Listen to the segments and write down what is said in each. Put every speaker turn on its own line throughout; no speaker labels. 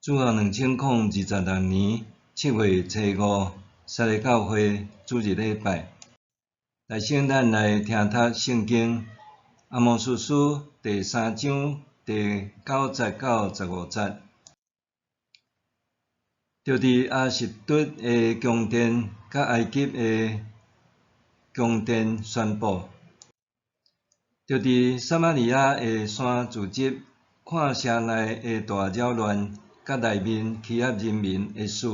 主後2026年7月初五，三个教會主日禮拜。來先咱來聽讀聖經阿摩司書第三章第九節到十五節。著佇亞實突的宮殿佮埃及的宮殿宣布，著佇撒瑪利亞的山聚集，看城內的大擾亂，佮內面欺壓人民的事，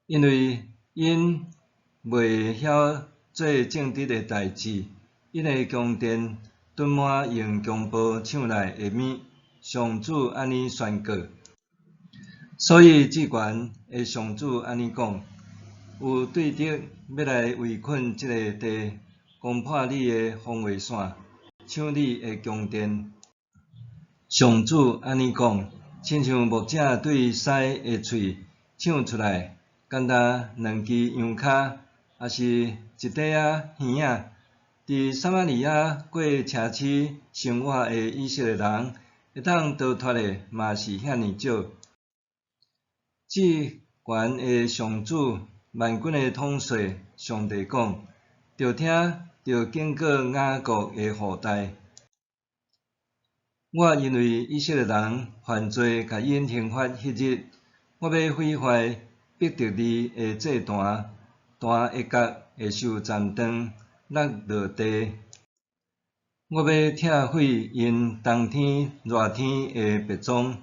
因為𪜶袂曉做正直的代誌，𪜶的宮殿囤滿用強暴搶來的物，上主按呢宣告。所以至懸的上主按呢講：有對敵欲來圍困這个地，攻破你的防衛線，搶你的宮殿。上主按呢講：親像牧者對獅的喙搶出來，敢若兩支羊跤，抑是一塊仔耳仔。佇撒瑪利亞過奢侈生活的以色列人，會當逃脫的嘛是遐爾少。至懸的上主，萬軍的統帥上帝講：著聽，著警告雅各的後代。我因為以色列人犯罪，共𪜶刑罰彼日，我欲毀壞伯特利的祭壇，壇的角會受斬斷，落落地。我欲拆毀𪜶冬天、熱天的別莊，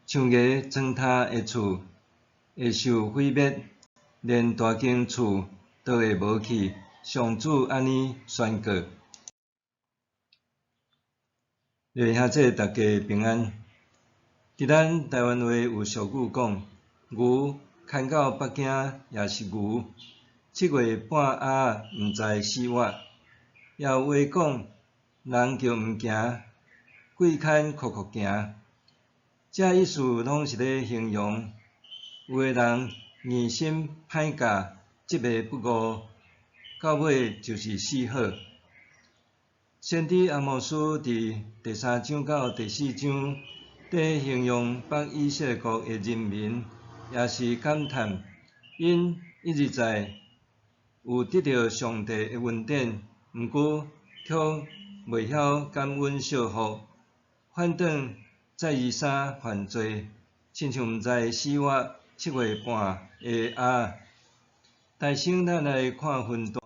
牆崖磚塌的厝會受毀滅，連大間厝都會無去。上主按呢宣告。各位兄弟，大家平安。佇咱台灣話有俗語講：牛牽到北京也是牛，七月半鴨毋知死活。也有話講：人叫毋行，鬼牽硞硞行。這意思攏是咧形容有的人硬心歹教，執迷不悟，到尾就是死好。先知阿摩司佇第三章到第四章，佇形容北以色列國的人民，也是感嘆，𪜶一而再有得著上帝的恩典，毋過卻袂曉感恩惜福，反轉再而三犯罪，親像毋知死活七月半的鴨。台先咱來看分段。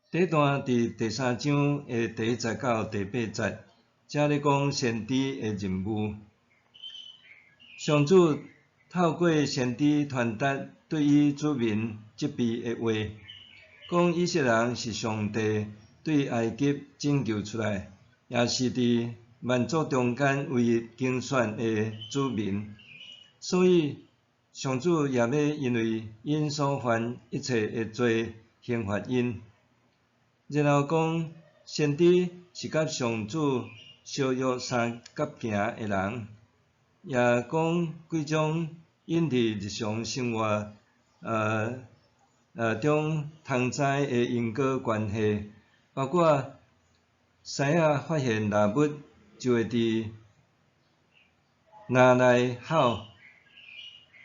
第一段佇第三章的第一節到第八節，這咧講先知的任務。上主透過先知傳達對伊子民責備的話，講以色列人是上帝對埃及拯救出來，也是佇萬族中間唯一揀選的子民，所以上主也欲因為𪜶所犯一切的罪刑罰𪜶。然後講，先知是佮上主相約相佮行的人，也講幾種𪜶佇日常生活中通知的因果關係，包括獅仔發現獵物就會佇林內吼，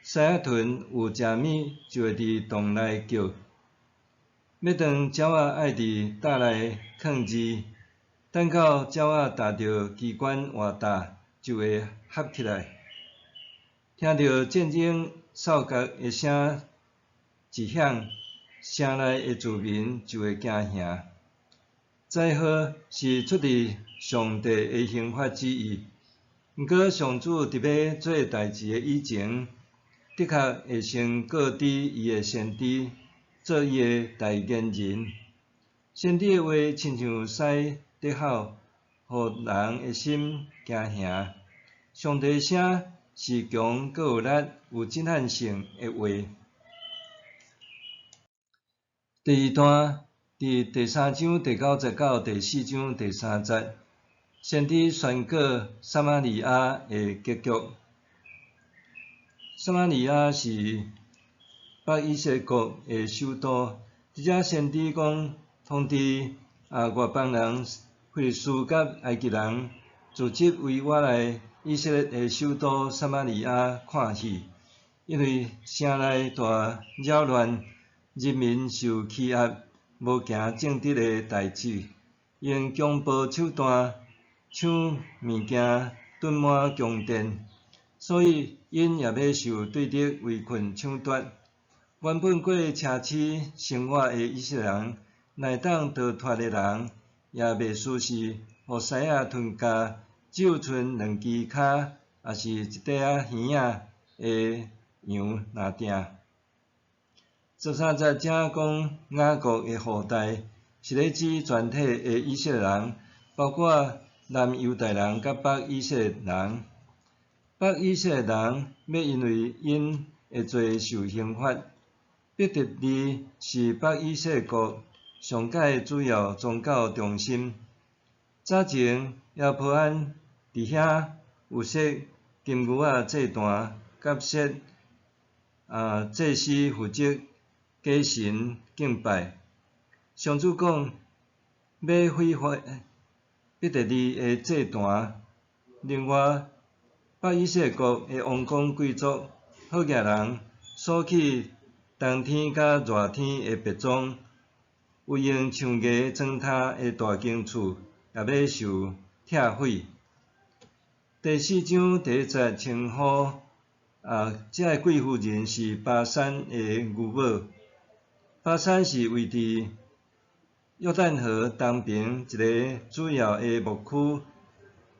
獅仔豚有食物就會佇洞內叫。欲斷鳥仔愛佇罩內囥字，等到鳥仔踏著機關活罩就會合起來。聽著戰爭哨角的聲一響，城內的住民就會驚嚇。災禍是出佇上帝的刑罰旨意，毋過上主佇欲做代誌的以前，的確會先告知伊的先知，做伊的代言人。先知的話親像獅佇吼，予人的心驚嚇。上帝的聲是強閣有力、有震撼性的話。第二段佇第三章第九節到第四章第三節，先知宣告撒瑪利亞的結局。撒瑪利亞是北以色列國的首都。佇遮先知講，通知啊外邦人、非利士佮埃及人，組織為我來以色列的首都撒瑪利亞看戲，因為城內大擾亂，人民受欺壓，無行正直的代誌，用強暴手段搶物件，囤滿宮殿，所以𪜶也欲受對敵圍困搶奪。原本過奢侈生活的以色列人，若會當逃脫的人，也袂輸是予獅仔吞咬，只有賰兩支跤，抑是一塊仔耳仔的羊若定。13節遮講雅各的後代，是咧指全體的以色列人，包括南猶大人佮北以色列人。北以色列人欲因為𪜶的罪受刑罰。伯特利是北以色列國上蓋主要宗教中心。早前耶波安佇遐有設金牛仔祭壇，佮設祭司負責假神敬拜。上主講欲毀壞伯特利的祭壇。另外，北以色列國的王公貴族、好額人所去冬天佮熱天的別莊，有用象牙磚頭的大間厝，也欲受拆毀。第四章第一節稱呼這个貴婦人是巴珊的牛母。巴珊是位佇約旦河東爿一个主要的牧區，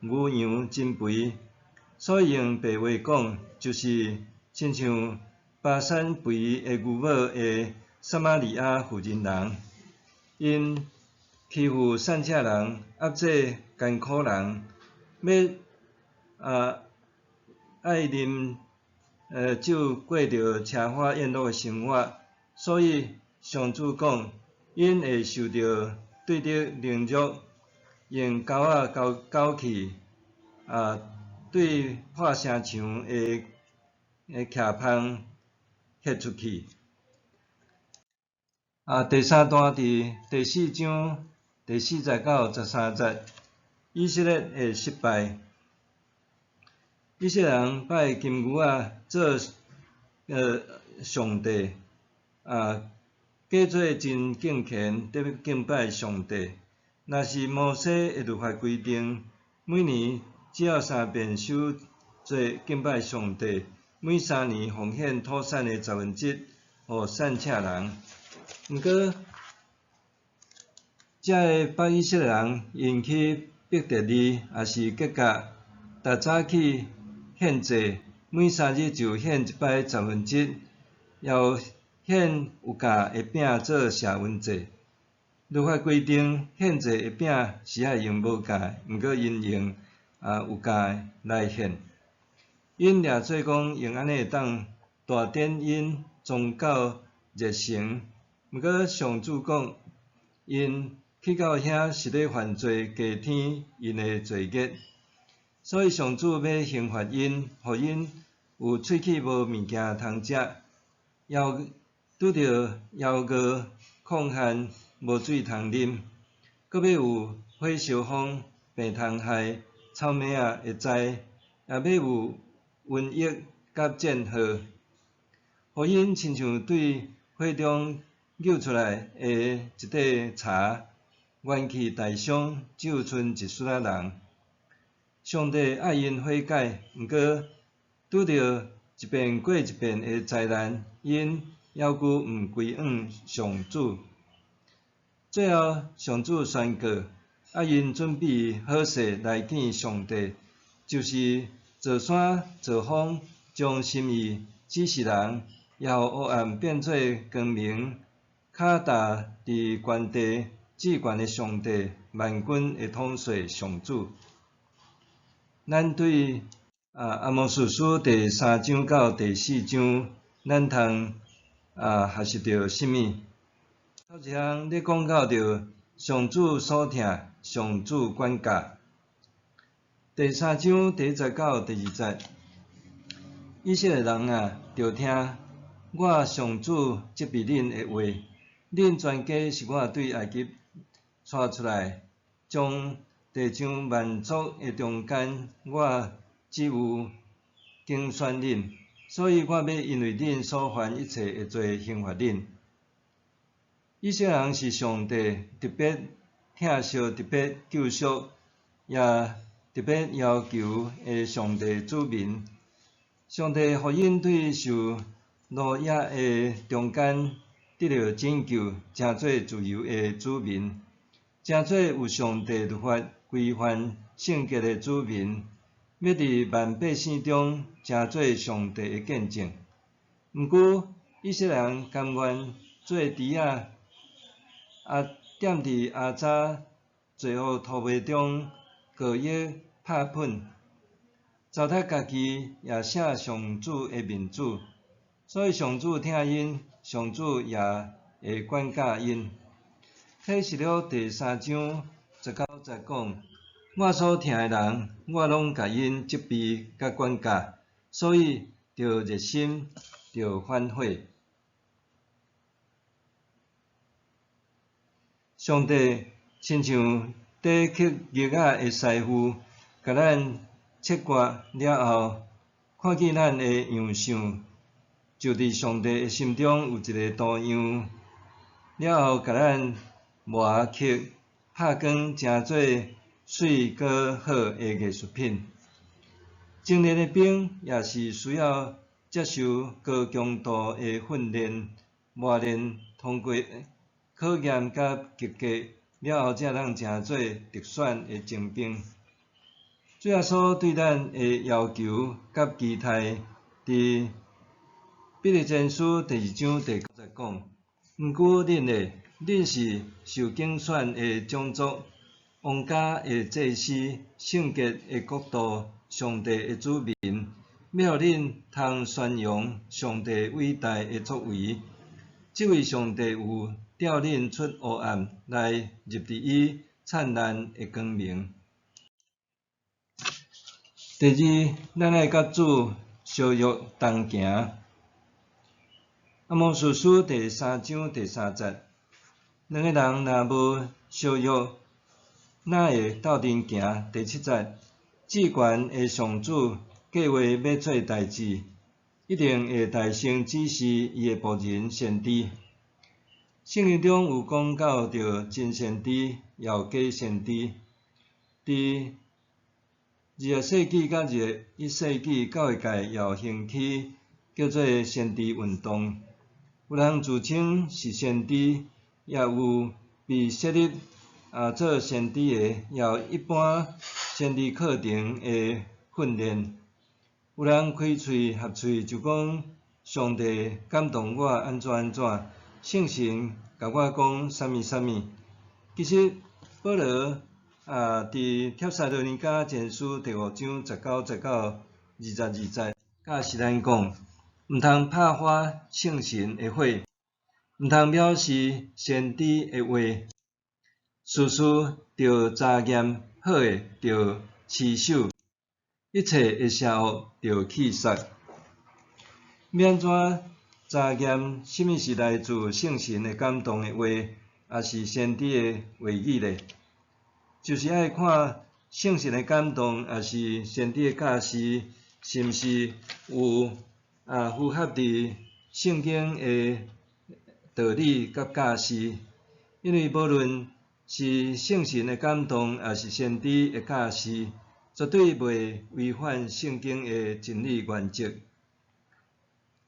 牛羊真肥，所以用白話講，就是親像巴珊肥的牛母的撒瑪利亞婦人人，𪜶欺負散赤人，壓制艱苦人，欲愛啉酒過著奢華宴樂的生活，所以上主講，𪜶會受著對敵凌辱，用鈎仔勾勾去，對破城牆的徛芳歇出去。第三段佇第四章第四節到13節，以色列的失敗。以色列人拜金牛仔做上帝，假做真敬虔，佇敬拜上帝。若是摩西的律法規定，每年只要三遍守節敬拜上帝，每3年奉獻土產的十分之一予散赤人。毋過，遮个北以色列人𪜶去伯特利，抑是吉甲，逐早起獻祭，每3日就獻一擺十分之一，也有獻有酵的餅做謝恩祭。律法規定獻祭的餅是愛用無酵的，毋過𪜶用有酵的來獻。𪜶掠做講用按呢會當大展𪜶宗教熱誠，毋過上主講，𪜶去到遐是咧犯罪，加添𪜶的罪孽，所以上主欲刑罰𪜶，予𪜶有喙齒無物件通食，枵拄著枵餓、曠旱、無水通啉，閣欲有火燒風、病蟲害、草莓仔的災，也欲有瘟疫佮戰禍，予𪜶親像對火中搝出來的一塊柴，元氣大傷，只有賰一絲仔人。上帝愛𪜶悔改，毋過拄著一遍過一遍的災難，𪜶猶閣毋歸向上主。最後，上主宣告，愛𪜶準備好勢來見上帝，就是造山造風，將心意指示人，也予黑暗變做光明，跤踏佇全地至懸的上帝，萬軍的統帥上主。咱對阿摩司書第三章到第四章，咱通學習著啥物？頭一項咧講到著上主所疼，上主管教。第三章第一節到第二節，以色列人啊，著聽我上主責備恁的話，恁全家是我對埃及帶出來，將地上萬族的中間，我只有揀選恁，所以我欲因為恁所犯一切的罪刑罰恁。以色列人是上帝特別疼惜、特別救贖，也特別要求的上帝子民。上帝予𪜶對受奴役的中間得著拯救，成做自由的子民，成做有上帝律法規範聖潔的子民，欲佇萬百姓中成做上帝的見證。毋過以色列人甘願做豬仔，踮佇阿扎罪惡塗抹中過役拍噴，糟蹋家己，也捨上主的面子，所以上主疼𪜶，上主也會管教𪜶。啟示錄第三章十九節講：我所疼的人，我攏共𪜶責備佮管教，所以著熱心，著反悔。上帝親像硩刻玉仔的師傅，共咱切割了後，看見咱的樣相，就佇上帝的心中有一个圖樣，了後共咱磨刻拍光，成做媠閣好的藝術品。精煉的冰也是需要接受高強度的訓練、磨練，通過考驗佮及格了後，才通成做特選的精兵。主耶穌對咱的要求佮期待，佇彼得前書第二章第九節講：毋過恁呢，恁是受揀選的種族，王家的祭司，聖潔的國度，上帝的子民，欲予恁通宣揚上帝偉大的作為。這位上帝有召恁出黑暗來入佇伊燦爛的光明。第二，咱愛佮主相約同行。阿摩司書第三章第三節，兩个人若無相約，哪會鬥陣行？第七節，至懸的上主計劃欲做代誌，一定會大聲指示伊的僕人先知。聖經中有講到著真先知，也有假先知。佇二十世紀佮21世紀，教會界也有興起叫做先知運動。有人自稱是先知，也有被設立做先知的，也有一般先知課程的訓練。有人開喙合喙就講上帝感動我按怎按怎，聖神共我講啥物啥物。其實保羅佇帖撒羅尼迦前書第五章十九節到二十二節，教示咱講，毋通拍發聖神的火，毋通藐視先知的話，事事著查驗，好的著持守，一切的邪惡著棄殺。欲按怎查驗啥物是來自聖神的感動的話，抑是先知的話語呢？就是愛看聖神的感動，抑是先知的教示，是毋是有符合佇聖經的道理佮教示。因為無論是聖神的感動，抑是先知的教示，絕對袂違反聖經的真理原則。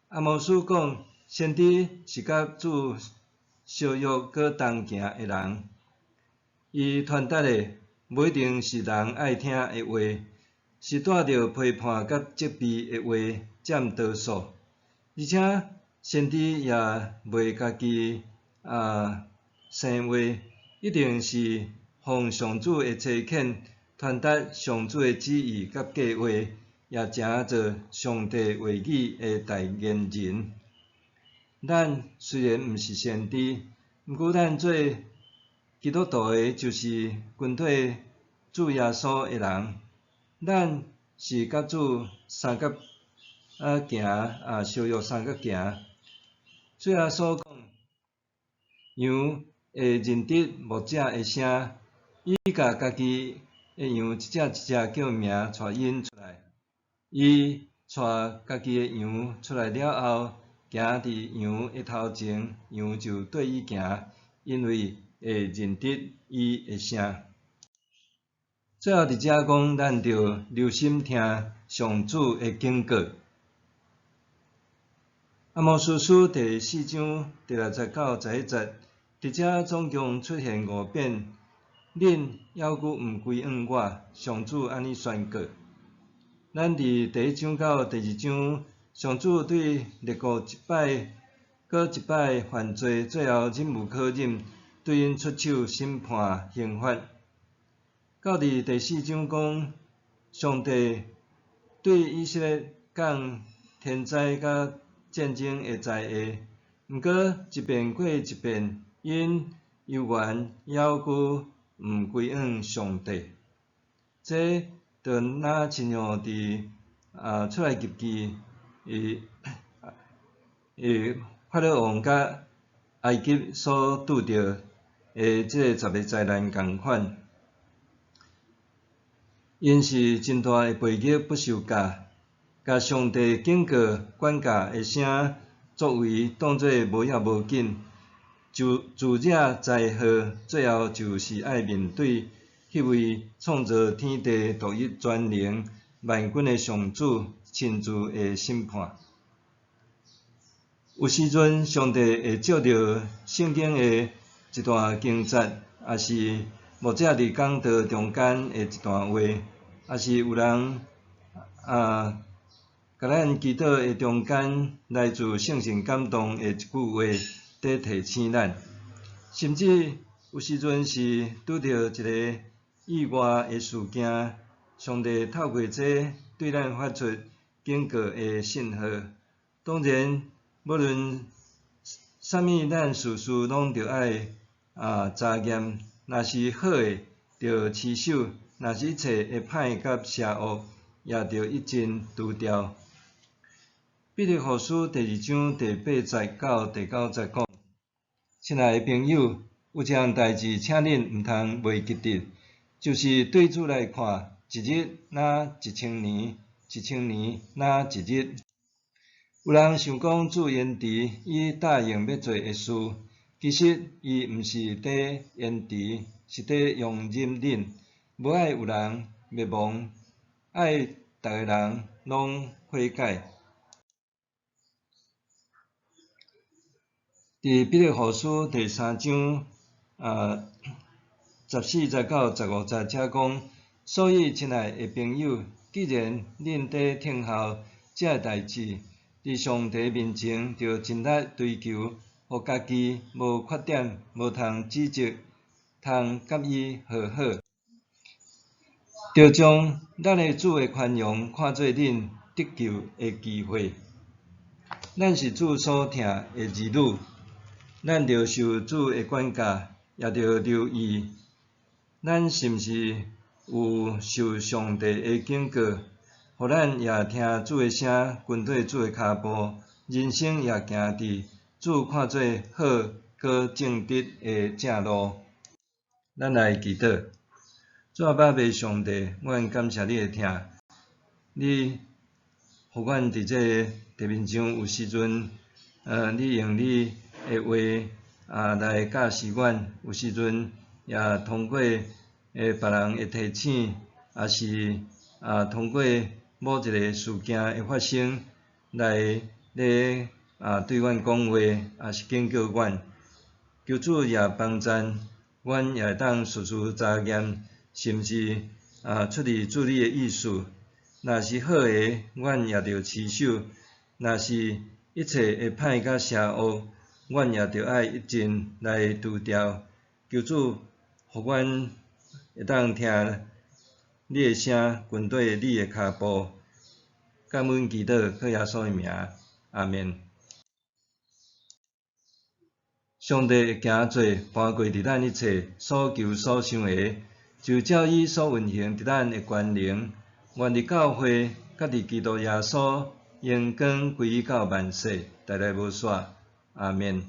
阿摩司講，先知是佮主相約閣同行的人，伊傳達的無一定是人愛聽的話，是帶著批判佮責備的話佔多數。而且先知也袂家己生話，一定是奉上主的差遣，傳達上主的旨意佮計劃，也成做上帝話語的代言人。咱雖然毋是先知，毋過咱做基督徒的，就是跟隨主耶穌的人。咱是佮主相佮行相約相佮行。主耶穌講，羊會認得牧者的聲，伊共家己的羊一隻一隻叫名，帶𪜶出來。伊帶家己的羊出來了後，行佇羊的頭前，羊就綴伊行，因為會認得伊的聲。最後佇遮講，咱著留心聽上主的警告。阿摩司書第四章第六節到十一節，佇遮總共出現五遍。恁猶閣毋歸向我，上主按呢宣告。咱佇第一章到第二章，上主對列國一擺閣一擺犯罪，最後忍無可忍，對𪜶出手審判刑罰。到佇第四章講，上帝對以色列降天災佮戰爭的災禍，毋過一遍過一遍，𪜶猶原猶閣毋歸向上帝。這就若親像佇出埃及記，伊法老王佮埃及所拄著的這个十个災難仝款。𪜶是真大的背逆不受教，共上帝警告管教的聲作為當做無要無緊，就自惹災禍，最後就是愛面對彼位創造天地、獨一全能、萬軍的上主親自的審判。有時陣，上帝會藉著聖經的一段經節，抑是牧者佇講道中間的一段話，抑是有人共咱祈禱的中間來自聖神感動的一句話，佇提醒咱。甚至有時陣是拄著一个意外的事件，上帝透過這對咱發出警告的信號。當然，無論啥物，咱事事攏著愛查驗，若是好的，著持守；若是一切的歹佮邪惡，也著一盡除掉。彼得後書第二章第八節到第九節講：親愛的朋友，有一項代誌，請恁毋通袂記得，就是對主來看，一日若一千年，一千年若一日。有人想講主延遲伊答應欲做的事，其實伊毋是佇延遲，是佇容忍恁，無愛有人滅亡，愛逐个人攏悔改。佇彼得後書第三章14節到15節遮講，所以親愛的朋友，既然恁佇聽候這个代誌，佇上帝面前著盡力追求，予家己無缺點，無通指責，通佮伊和好。著將咱的主的寬容看做恁得救的機會。咱是主所疼的兒女，咱著受主的管教，也著留意，咱是毋是有受上帝的警告，予咱也聽主的聲，跟綴主的跤步，人生也行佇主看做好、閣正直的正路。咱來祈禱，主阿爸父上帝，阮感謝你的疼，你予阮佇這个地面上有時陣，你用你的話來教示阮，有時陣也通過別人的提醒，抑是通過某一个事件的發生來咧對阮講話，抑是警告阮。求主也幫贊，阮也會當事事查驗，是毋是出自主你的意思。若是好的，阮也著持守；若是一切的歹佮邪惡，阮也著愛一盡來除掉。求主予阮會當聽你的聲，跟綴你的跤步。感恩祈禱，靠耶穌的名，阿們。上帝會行做搬過佇咱一切所求所想的，就照伊所運行佇咱的權能，願佇教會佮佇基督耶穌榮光歸於到萬世，代代無煞。阿們。